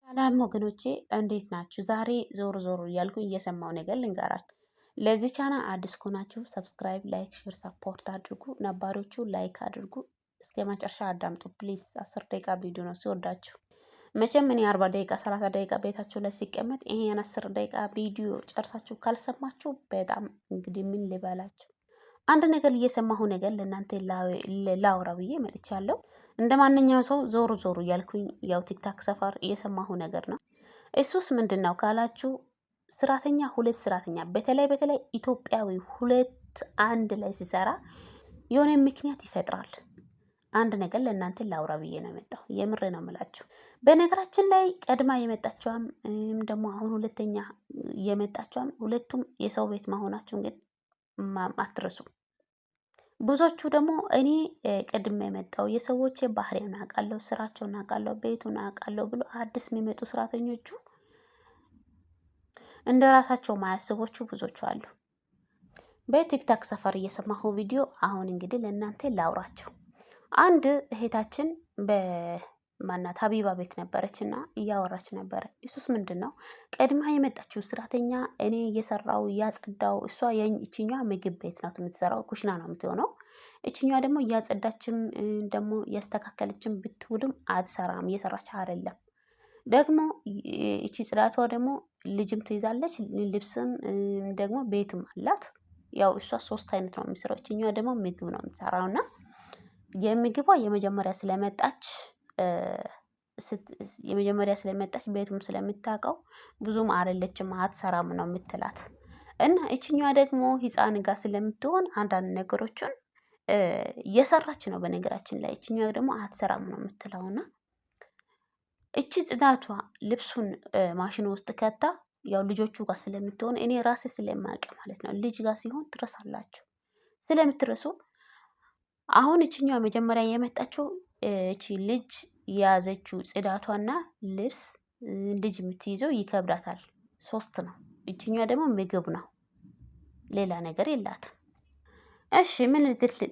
ሰላም ወገኖቼ እንዴት ናችሁ? ዛሬ ዞር ዞር እያልኩኝ እየሰማው ነገር ልንገራችሁ። ለዚህ ቻናል አዲስ ከሆናችሁ subscribe፣ like፣ share፣ support አድርጉ። ነባሮቹ like አድርጉ። እስከ መጨረሻ አዳምጡ please። 10 ደቂቃ ቪዲዮ ነው ሲወዳችሁ። መቼም እኔ 40 ደቂቃ 30 ደቂቃ ቤታችሁ ላይ ሲቀመጥ ይሄን 10 ደቂቃ ቪዲዮ ጨርሳችሁ ካልሰማችሁ በጣም እንግዲህ ምን ልበላችሁ። አንድ ነገር እየሰማሁ ነገር ለእናንተ ላውራ ብዬ መጥቻለሁ። እንደ ማንኛውም ሰው ዞር ዞር እያልኩኝ ያው ቲክታክ ሰፈር እየሰማሁ ነገር ነው። እሱስ ምንድን ነው ካላችሁ ስራተኛ ሁለት ስራተኛ በተለይ በተለይ ኢትዮጵያዊ ሁለት አንድ ላይ ሲሰራ የሆነ ምክንያት ይፈጥራል። አንድ ነገር ለእናንተ ላውራ ብዬ ነው የመጣው። የምር ነው የምላችሁ። በነገራችን ላይ ቀድማ የመጣችዋም ደግሞ አሁን ሁለተኛ የመጣችዋም ሁለቱም የሰው ቤት መሆናቸውን ግን አትረሱ። ብዙዎቹ ደግሞ እኔ ቅድም የመጣው የሰዎች ባህሪውን አውቃለሁ፣ ስራቸውን አውቃለሁ፣ ቤቱን አውቃለሁ ብሎ አዲስ የሚመጡ ሰራተኞቹ እንደ ራሳቸው ማያስቦቹ ብዙዎቹ አሉ። በቲክታክ ሰፈር እየሰማሁ ቪዲዮ አሁን እንግዲህ ለእናንተ ላውራችሁ። አንድ እህታችን በማናት ሀቢባ ቤት ነበረች እና እያወራች ነበረ። እሱስ ምንድን ነው ቀድማ የመጣችው ሰራተኛ እኔ እየሰራው እያጸዳው፣ እሷ ይችኛዋ ምግብ ቤት ናት የምትሰራው፣ ኩሽና ነው የምትሆነው። እችኛዋ ደግሞ እያጸዳችም ደግሞ እያስተካከለችም ብትውልም አትሰራም፣ እየሰራች አይደለም። ደግሞ እቺ ጽዳቷ ደግሞ ልጅም ትይዛለች፣ ልብስም ደግሞ ቤትም አላት። ያው እሷ ሶስት አይነት ነው የሚሰራው፣ እችኛዋ ደግሞ ምግብ ነው የምትሰራው። እና የምግቧ የመጀመሪያ ስለመጣች ቤቱም ስለምታውቀው ብዙም አይደለችም፣ አትሰራም ነው የምትላት። እና እችኛዋ ደግሞ ህፃን ጋር ስለምትሆን አንዳንድ ነገሮችን እየሰራች ነው። በነገራችን ላይ እችኛዋ ደግሞ አትሰራም ነው የምትለውና እቺ ጽዳቷ ልብሱን ማሽን ውስጥ ከታ ያው ልጆቹ ጋር ስለምትሆን እኔ ራሴ ስለማውቅ ማለት ነው። ልጅ ጋር ሲሆን ትረሳላችሁ። ስለምትረሱ አሁን እችኛዋ መጀመሪያ የመጣችው እቺ ልጅ የያዘችው ጽዳቷና ልብስ ልጅ የምትይዘው ይከብዳታል። ሶስት ነው። እችኛዋ ደግሞ ምግብ ነው፣ ሌላ ነገር የላትም። እሺ ምን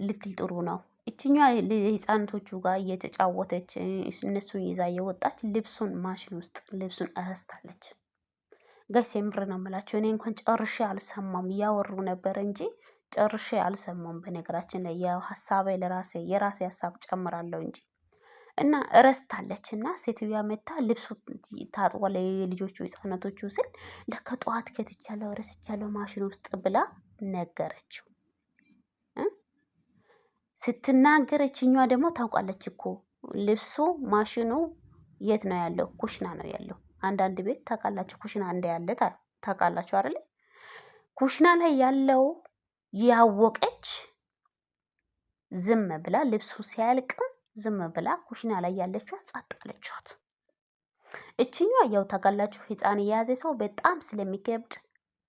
ልትል ጥሩ ነው? እችኛዋ ህፃናቶቹ ጋር እየተጫወተች እነሱን ይዛ እየወጣች ልብሱን ማሽን ውስጥ ልብሱን እረስታለች። Guys፣ የምር ነው የምላቸው። እኔ እንኳን ጨርሼ አልሰማም፣ እያወሩ ነበር እንጂ ጨርሼ አልሰማም። በነገራችን ላይ ያው ሀሳቤ ለራሴ የራሴ ሀሳብ ጨምራለሁ እንጂ እና እረስታለች። እና ሴትዮዋ መታ ልብሱ ታጥቧል የልጆቹ ህጻናቶቹ ስል ለካ ጠዋት ከትቻለሁ ረስቻለሁ ማሽን ውስጥ ብላ ነገረችው። ስትናገር እችኛዋ ደግሞ ታውቃለች እኮ ልብሱ ማሽኑ የት ነው ያለው? ኩሽና ነው ያለው። አንዳንድ ቤት ታውቃላችሁ፣ ኩሽና እንዳያለ ታውቃላችሁ አይደለ? ኩሽና ላይ ያለው ያወቀች ዝም ብላ ልብሱ ሲያልቅም ዝም ብላ ኩሽና ላይ ያለችዋ ጸጥ አለቻት። እችኛዋ ያው ታውቃላችሁ ህፃን የያዘ ሰው በጣም ስለሚከብድ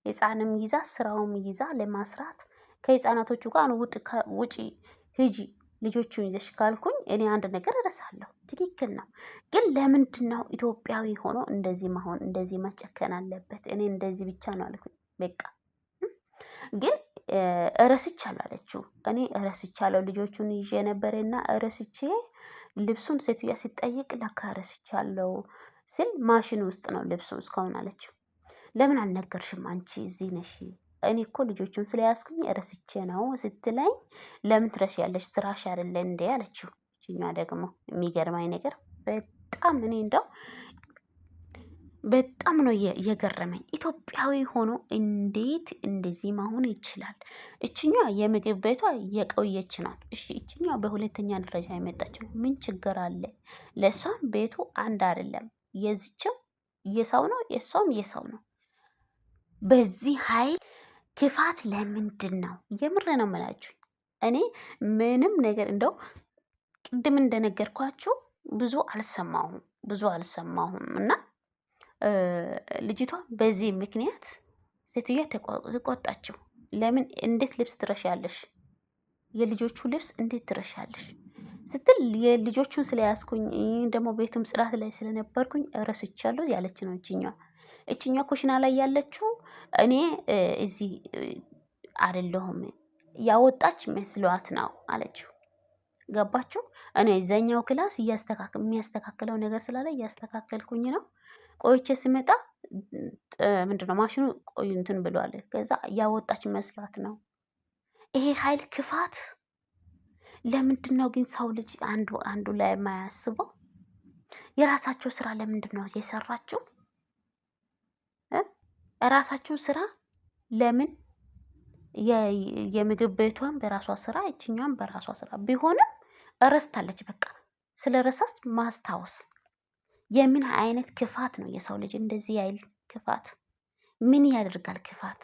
ህፃንም ይዛ ስራውም ይዛ ለማስራት ከህፃናቶቹ ጋር ውጪ ሂጂ ልጆቹን ይዘሽ ካልኩኝ እኔ አንድ ነገር እረሳለሁ። ትክክል ነው። ግን ለምንድን ነው ኢትዮጵያዊ ሆኖ እንደዚህ መሆን እንደዚህ መጨከን አለበት? እኔ እንደዚህ ብቻ ነው አልኩኝ። በቃ ግን እረስቻለሁ አለችው። እኔ እረስቻለሁ ልጆቹን ይዤ ነበረና እረስቼ ልብሱን ሴትዮዋ ሲጠይቅ ለካ እረስቻለሁ ስል ማሽን ውስጥ ነው ልብሱ እስካሁን አለችው። ለምን አልነገርሽም? አንቺ እዚህ ነሽ። እኔ እኮ ልጆቹን ስለያዝኩኝ እረስቼ ነው ስትለኝ ለምን ትረሻለሽ? ስራሽ አይደለ እንዴ አለችው። እችኛዋ ደግሞ የሚገርመኝ ነገር በጣም እኔ እንደው በጣም ነው የገረመኝ። ኢትዮጵያዊ ሆኖ እንዴት እንደዚህ መሆን ይችላል? እችኛዋ የምግብ ቤቷ የቆየች ናት። እሺ እችኛዋ በሁለተኛ ደረጃ የመጣችው ምን ችግር አለ? ለእሷም ቤቱ አንድ አይደለም። የዚችም የሰው ነው፣ የእሷም የሰው ነው። በዚህ ኃይል ክፋት ለምንድን ነው? የምር ነው የምላችሁ። እኔ ምንም ነገር እንደው ቅድም እንደነገርኳችሁ ብዙ አልሰማሁም ብዙ አልሰማሁም እና ልጅቷ በዚህ ምክንያት ሴትዮዋ ተቆጣችው። ለምን እንዴት ልብስ ትረሻለሽ? የልጆቹ ልብስ እንዴት ትረሻለሽ ስትል የልጆቹን ስለያዝኩኝ ደግሞ ቤቱም ጽዳት ላይ ስለነበርኩኝ ረስቻለሁ ያለች ነው እችኛዋ። እችኛዋ ኩሽና ላይ ያለችው እኔ እዚህ አይደለሁም ያወጣች መስሏት ነው አለችው። ገባችሁ? እኔ እዛኛው class የሚያስተካክለው ነገር ስላለ እያስተካከልኩኝ ነው። ቆይቼ ስመጣ ምንድነው ማሽኑ ቆይ እንትን ብሏል። ከዛ ያወጣች መስሏት ነው። ይሄ ኃይል ክፋት ለምንድን ነው ግን ሰው ልጅ አንዱ አንዱ ላይ የማያስበው? የራሳቸው ስራ ለምንድን ነው የሰራችው? ራሳቸው ስራ ለምን የምግብ ቤቷን በራሷ ስራ ይችኛዋን በራሷ ስራ ቢሆንም እረስታለች። በቃ ስለ ረሳስ ማስታወስ የምን አይነት ክፋት ነው? የሰው ልጅ እንደዚህ ያይል ክፋት ምን ያደርጋል? ክፋት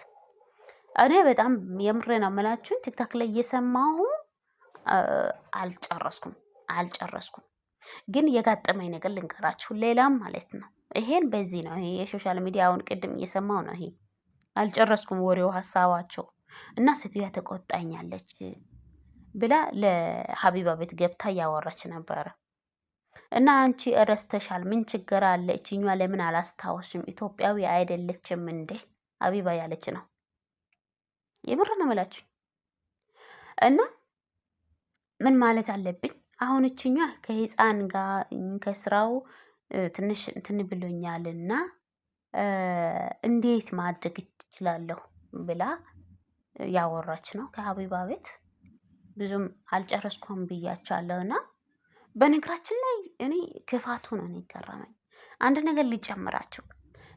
እኔ በጣም የምሬ ነው የምላችሁ። ቲክቶክ ላይ እየሰማሁ አልጨረስኩም አልጨረስኩም፣ ግን የጋጠመኝ ነገር ልንገራችሁ። ሌላም ማለት ነው ይሄን በዚህ ነው ይሄ የ social media ውን ቅድም እየሰማው ነው። ይሄ አልጨረስኩም ወሬው ሀሳባቸው እና ሴትዮዋ ተቆጣኛለች ብላ ለሀቢባ ቤት ገብታ እያወራች ነበረ። እና አንቺ እረስተሻል፣ ምን ችግር አለ? እችኛ ለምን አላስታወሽም? ኢትዮጵያዊ አይደለችም እንዴ? ሀቢባ ያለች ነው። የምር ነው የምላችሁ። እና ምን ማለት አለብኝ አሁን? እችኛ ከህፃን ጋር ከስራው ትንሽ እንትን ብሎኛልና እንዴት ማድረግ እችላለሁ ብላ ያወራች ነው ከሀቢባ ቤት። ብዙም አልጨረስኩም ብያቸዋለሁ። እና በነገራችን ላይ እኔ ክፋቱ ነው እኔ ገረመኝ። አንድ ነገር ሊጨምራቸው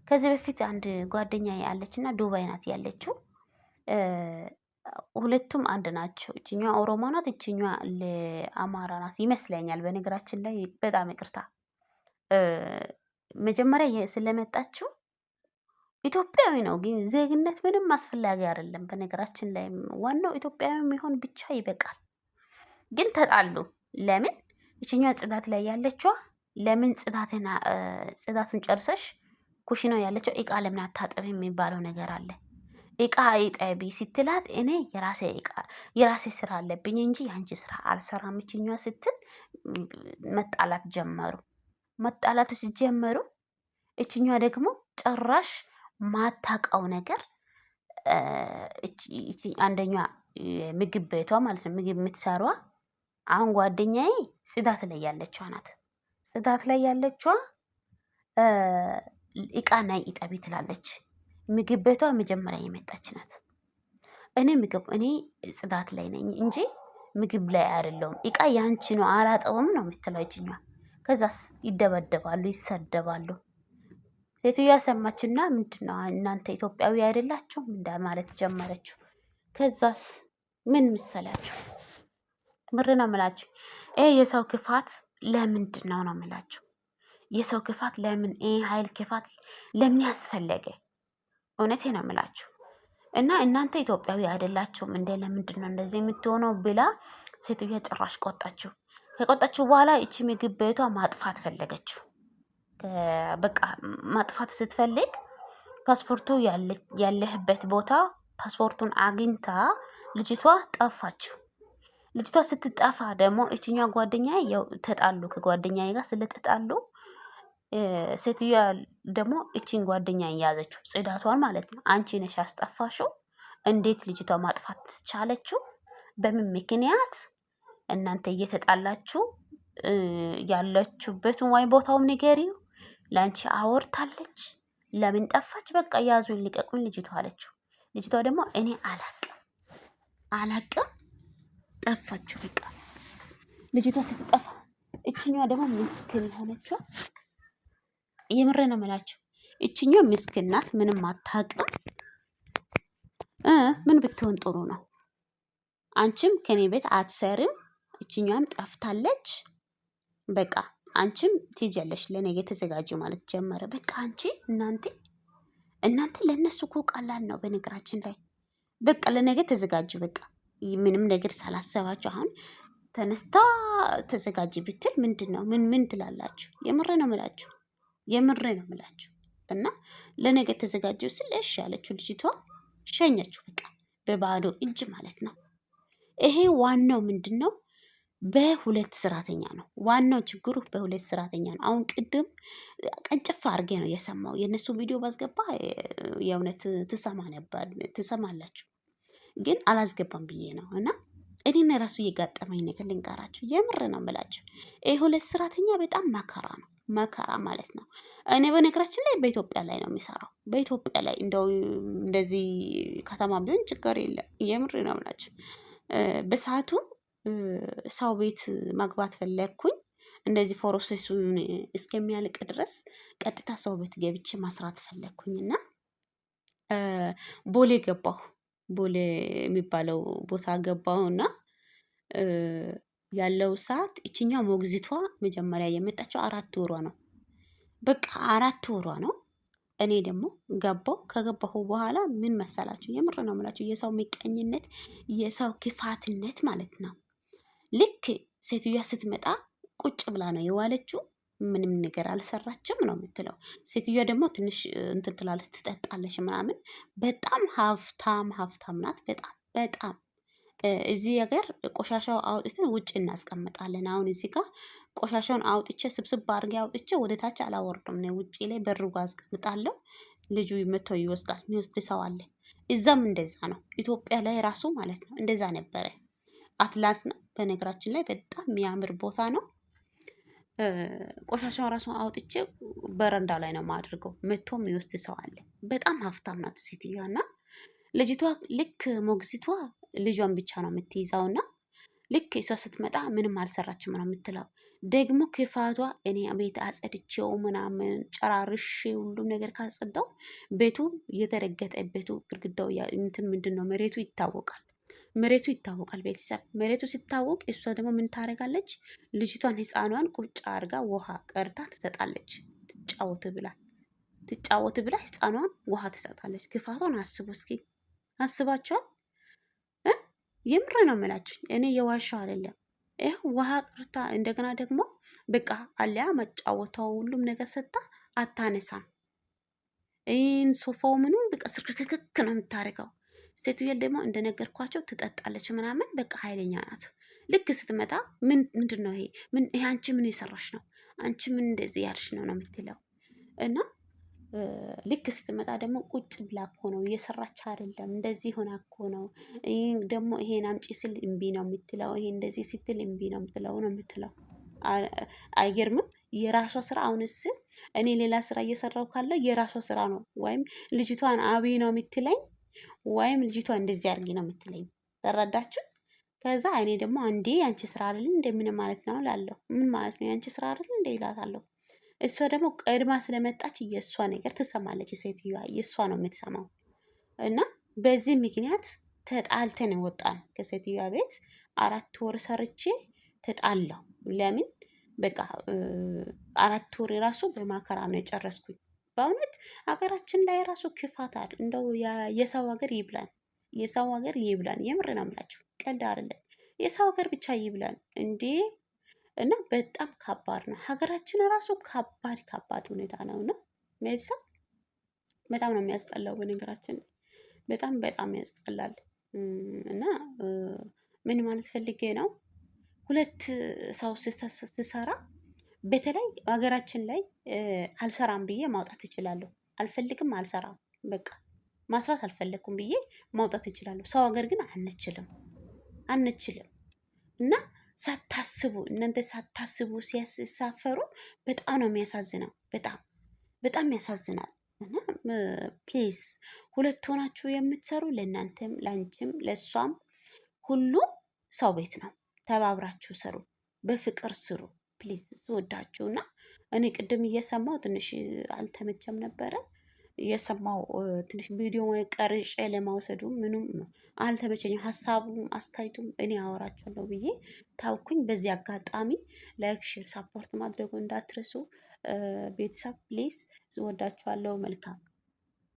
ከዚህ በፊት አንድ ጓደኛ ያለች እና ዱባይ ናት ያለችው። ሁለቱም አንድ ናቸው። እችኛዋ ኦሮሞ ናት፣ እችኛዋ ለአማራ ናት ይመስለኛል። በነገራችን ላይ በጣም ይቅርታ መጀመሪያ ስለመጣችው ኢትዮጵያዊ ነው፣ ግን ዜግነት ምንም አስፈላጊ አይደለም። በነገራችን ላይ ዋናው ኢትዮጵያዊ የሚሆን ብቻ ይበቃል። ግን ተጣሉ። ለምን ይችኛዋ ጽዳት ላይ ያለችዋ ለምን ጽዳቱን ጨርሰሽ ኩሽና ያለችው እቃ ለምን አታጥብ የሚባለው ነገር አለ። እቃ እጠቢ ስትላት እኔ የራሴ እቃ የራሴ ስራ አለብኝ እንጂ የአንቺ ስራ አልሰራም ይችኛዋ ስትል መጣላት ጀመሩ። መጣላት ሲጀመሩ እችኛዋ ደግሞ ጭራሽ ማታቀው ነገር አንደኛ ምግብ ቤቷ ማለት ነው፣ ምግብ የምትሰሯ አሁን ጓደኛዬ ጽዳት ላይ ያለችዋ ናት። ጽዳት ላይ ያለችዋ እቃ ናይ እጠቢ ትላለች። ምግብ ቤቷ መጀመሪያ የመጣች ናት። እኔ ምግብ እኔ ጽዳት ላይ ነኝ እንጂ ምግብ ላይ አይደለሁም። እቃ ያንቺ ነው አላጠውም ነው የምትለው ይችኛዋ። ከዛስ ይደበደባሉ፣ ይሰደባሉ። ሴትዮዋ ሰማችና ምንድን ነው እናንተ ኢትዮጵያዊ አይደላችሁም እንዳ ማለት ጀመረችው። ከዛስ ምን መሰላችሁ? ምር ነው የምላችሁ። ይሄ የሰው ክፋት ለምንድን ነው ነው የምላችሁ። የሰው ክፋት ለምን ይሄ ኃይል ክፋት ለምን ያስፈለገ? እውነቴ ነው የምላችሁ። እና እናንተ ኢትዮጵያዊ አይደላችሁም እንደ ለምንድን ነው እንደዚህ የምትሆነው ብላ ሴትዮዋ ጭራሽ ቆጣችሁ። ከቆጣችሁ በኋላ ይቺ ምግብ ቤቷ ማጥፋት ፈለገችው። በቃ ማጥፋት ስትፈልግ ፓስፖርቱ ያለህበት ቦታ ፓስፖርቱን አግኝታ ልጅቷ ጠፋችው። ልጅቷ ስትጠፋ ደግሞ እችኛ ጓደኛ ያው ተጣሉ፣ ከጓደኛዬ ጋር ስለተጣሉ ሴትዮዋ ደግሞ እቺን ጓደኛ ያዘችው፣ ጽዳቷን ማለት ነው። አንቺ ነሽ ያስጠፋሽው፣ እንዴት ልጅቷ ማጥፋት ቻለችው? በምን ምክንያት እናንተ እየተጣላችሁ ያለችበትን ወይ ቦታውም ንገሪው ለአንቺ አወርታለች። ለምን ጠፋች? በቃ ያዙኝ ልቀቁኝ ልጅቷ አለችው። ልጅቷ ደግሞ እኔ አላቅም አላቅም ጠፋችሁ። በቃ ልጅቷ ስትጠፋ እችኛዋ ደግሞ ምስኪን የሆነችው የምሬ ነው የምላችሁ። እችኛዋ ምስኪን ናት፣ ምንም አታውቅም። ምን ብትሆን ጥሩ ነው? አንቺም ከኔ ቤት አትሰሪም፣ እችኛዋም ጠፍታለች። በቃ አንቺም ትሄጃለሽ፣ ለነገ ተዘጋጂ ማለት ጀመረ። በቃ አንቺ እናንተ እናንተ ለእነሱ እኮ ቀላል ነው። በነገራችን ላይ በቃ ለነገ ተዘጋጁ። በቃ ምንም ነገር ሳላሰባችሁ አሁን ተነስታ ተዘጋጂ ብትል ምንድን ነው ምን ምን ትላላችሁ? የምሬ ነው ምላችሁ፣ የምሬ ነው ምላችሁ። እና ለነገ ተዘጋጁ ስል እሺ ያለችው ልጅቷ ሸኘችው። በቃ በባዶ እጅ ማለት ነው። ይሄ ዋናው ምንድን ነው? በሁለት ሰራተኛ ነው ዋናው ችግሩ፣ በሁለት ሰራተኛ ነው። አሁን ቅድም ቀንጭፍ አድርጌ ነው የሰማው። የእነሱ ቪዲዮ ባስገባ የእውነት ትሰማ ነበር ትሰማላችሁ፣ ግን አላስገባም ብዬ ነው። እና እኔን ራሱ እየጋጠመኝ ነገር ልንገራችሁ፣ የምር ነው የምላችሁ። ይህ ሁለት ሰራተኛ በጣም መከራ ነው፣ መከራ ማለት ነው። እኔ በነገራችን ላይ በኢትዮጵያ ላይ ነው የሚሰራው። በኢትዮጵያ ላይ እንደው እንደዚህ ከተማ ቢሆን ችግር የለም። የምር ነው የምላችሁ። በሰዓቱ ሰው ቤት መግባት ፈለግኩኝ። እንደዚህ process ኡን እስከሚያልቅ ድረስ ቀጥታ ሰው ቤት ገብቼ ማስራት ፈለግኩኝ እና ቦሌ ገባሁ። ቦሌ የሚባለው ቦታ ገባሁና ያለው ሰዓት ይችኛው ሞግዚቷ መጀመሪያ የመጣችው 4 ወሯ ነው። በቃ 4 ወሯ ነው። እኔ ደግሞ ገባሁ። ከገባሁ በኋላ ምን መሰላችሁ? የምር ነው የምላችሁ፣ የሰው ምቀኝነት፣ የሰው ክፋትነት ማለት ነው። ልክ ሴትዮዋ ስትመጣ ቁጭ ብላ ነው የዋለችው። ምንም ነገር አልሰራችም ነው የምትለው። ሴትዮዋ ደግሞ ትንሽ እንትን ትላለች፣ ትጠጣለች ምናምን። በጣም ሀብታም ሀብታም ናት። በጣም በጣም እዚህ ሀገር ቆሻሻው አውጥተን ውጭ እናስቀምጣለን። አሁን እዚህ ጋር ቆሻሻውን አውጥቼ ስብስብ አድርጌ አውጥቼ ወደ ታች አላወርድም። ነው ውጭ ላይ በሩ ጋር አስቀምጣለሁ። ልጁ መጥቶ ይወስዳል። የሚወስድ ሰው አለ። እዛም እንደዛ ነው። ኢትዮጵያ ላይ ራሱ ማለት ነው እንደዛ ነበረ። አትላስ ነው በነገራችን ላይ በጣም የሚያምር ቦታ ነው። ቆሻሻውን ራሱ አውጥቼ በረንዳ ላይ ነው የማድርገው። መጥቶ የሚወስድ ሰው አለ። በጣም ሀብታም ናት ሴትዮዋ እና ልጅቷ ልክ ሞግዚቷ ልጇን ብቻ ነው የምትይዘው እና ልክ እሷ ስትመጣ ምንም አልሰራችም ነው የምትለው። ደግሞ ክፋቷ እኔ ቤት አጸድቼው ምናምን ጨራርሼ ሁሉም ነገር ካጸዳው ቤቱ የተረገጠ ቤቱ ግድግዳው እንትን ምንድን ነው መሬቱ ይታወቃል። መሬቱ ይታወቃል። ቤተሰብ መሬቱ ሲታወቅ እሷ ደግሞ ምን ታደርጋለች? ልጅቷን ህፃኗን ቁጭ አድርጋ ውሃ ቀርታ ትሰጣለች። ትጫወት ብላ ትጫወት ብላ ህፃኗን ውሃ ትሰጣለች። ክፋቷን አስቡ እስኪ አስባችኋል? የምር ነው የምላችሁ። እኔ የዋሻው አይደለም። ይህ ውሃ ቅርታ እንደገና ደግሞ በቃ አሊያ መጫወተው ሁሉም ነገር ሰጥታ አታነሳም። ይህን ሶፋው ምኑ በቃ ስርክክክ ነው የምታደርገው። ሴትዮዋ ደግሞ እንደነገርኳቸው ትጠጣለች ምናምን በቃ ኃይለኛ ናት። ልክ ስትመጣ ምን ምንድን ነው ይሄ? ምን ይሄ አንቺ ምን የሰራሽ ነው? አንቺ ምን እንደዚህ ያልሽ ነው ነው የምትለው እና ልክ ስትመጣ ደግሞ ቁጭ ብላ እኮ ነው እየሰራች አይደለም፣ እንደዚህ ሆና እኮ ነው። ደግሞ ይሄን አምጪ ስል እምቢ ነው የምትለው፣ ይሄ እንደዚህ ስትል እምቢ ነው የምትለው ነው የምትለው። አይገርምም? የራሷ ስራ። አሁንስ እኔ ሌላ ስራ እየሰራው ካለ የራሷ ስራ ነው። ወይም ልጅቷን አብይ ነው የምትለኝ፣ ወይም ልጅቷ እንደዚህ አድርጊ ነው የምትለኝ። ተረዳችሁ? ከዛ እኔ ደግሞ አንዴ ያንቺ ስራ አይደል እንደ ምን ማለት ነው እላለሁ። ምን ማለት ነው ያንቺ ስራ አይደል እንደ ይላታለሁ። እሷ ደግሞ ቀድማ ስለመጣች የእሷ ነገር ትሰማለች። ሴትዮዋ የእሷ ነው የምትሰማው። እና በዚህ ምክንያት ተጣልተን ወጣን ከሴትዮዋ ቤት። 4 ወር ሰርቼ ተጣላሁ። ለምን በቃ 4 ወር የራሱ በማከራ ነው የጨረስኩኝ። በእውነት ሀገራችን ላይ ራሱ ክፋት አለ። እንደው የሰው ሀገር ይብላን፣ የሰው ሀገር ይብላን። የምር ነው የምላችሁ፣ ቀልድ አይደለም። የሰው ሀገር ብቻ ይብላን እንዴ! እና በጣም ከባድ ነው። ሀገራችን ራሱ ከባድ ከባድ ሁኔታ ነው እና ቤተሰብ በጣም ነው የሚያስጠላው። በነገራችን በጣም በጣም ያስጠላል። እና ምን ማለት ፈልጌ ነው፣ ሁለት ሰው ስትሰራ በተለይ ሀገራችን ላይ አልሰራም ብዬ ማውጣት እችላለሁ። አልፈልግም፣ አልሰራም፣ በቃ ማስራት አልፈለግኩም ብዬ ማውጣት እችላለሁ። ሰው ሀገር ግን አንችልም፣ አንችልም። እና ሳታስቡ እናንተ ሳታስቡ ሲያሳፈሩ በጣም ነው የሚያሳዝነው። በጣም በጣም ያሳዝናል። እና please ሁለት ሆናችሁ የምትሰሩ ለእናንተም፣ ለአንቺም፣ ለእሷም ሁሉ ሰው ቤት ነው። ተባብራችሁ ስሩ፣ በፍቅር ስሩ። please ስወዳችሁ እና እኔ ቅድም እየሰማው ትንሽ አልተመቸም ነበረ የሰማው ትንሽ ቪዲዮ ቀርጬ ለማውሰዱ ምኑም አልተመቸኝም። ሀሳቡም አስተያየቱም እኔ አወራቸዋለሁ ብዬ ታውኩኝ። በዚህ አጋጣሚ like፣ share፣ support ማድረጉ እንዳትረሱ ቤተሰብ please። እወዳችኋለሁ። መልካም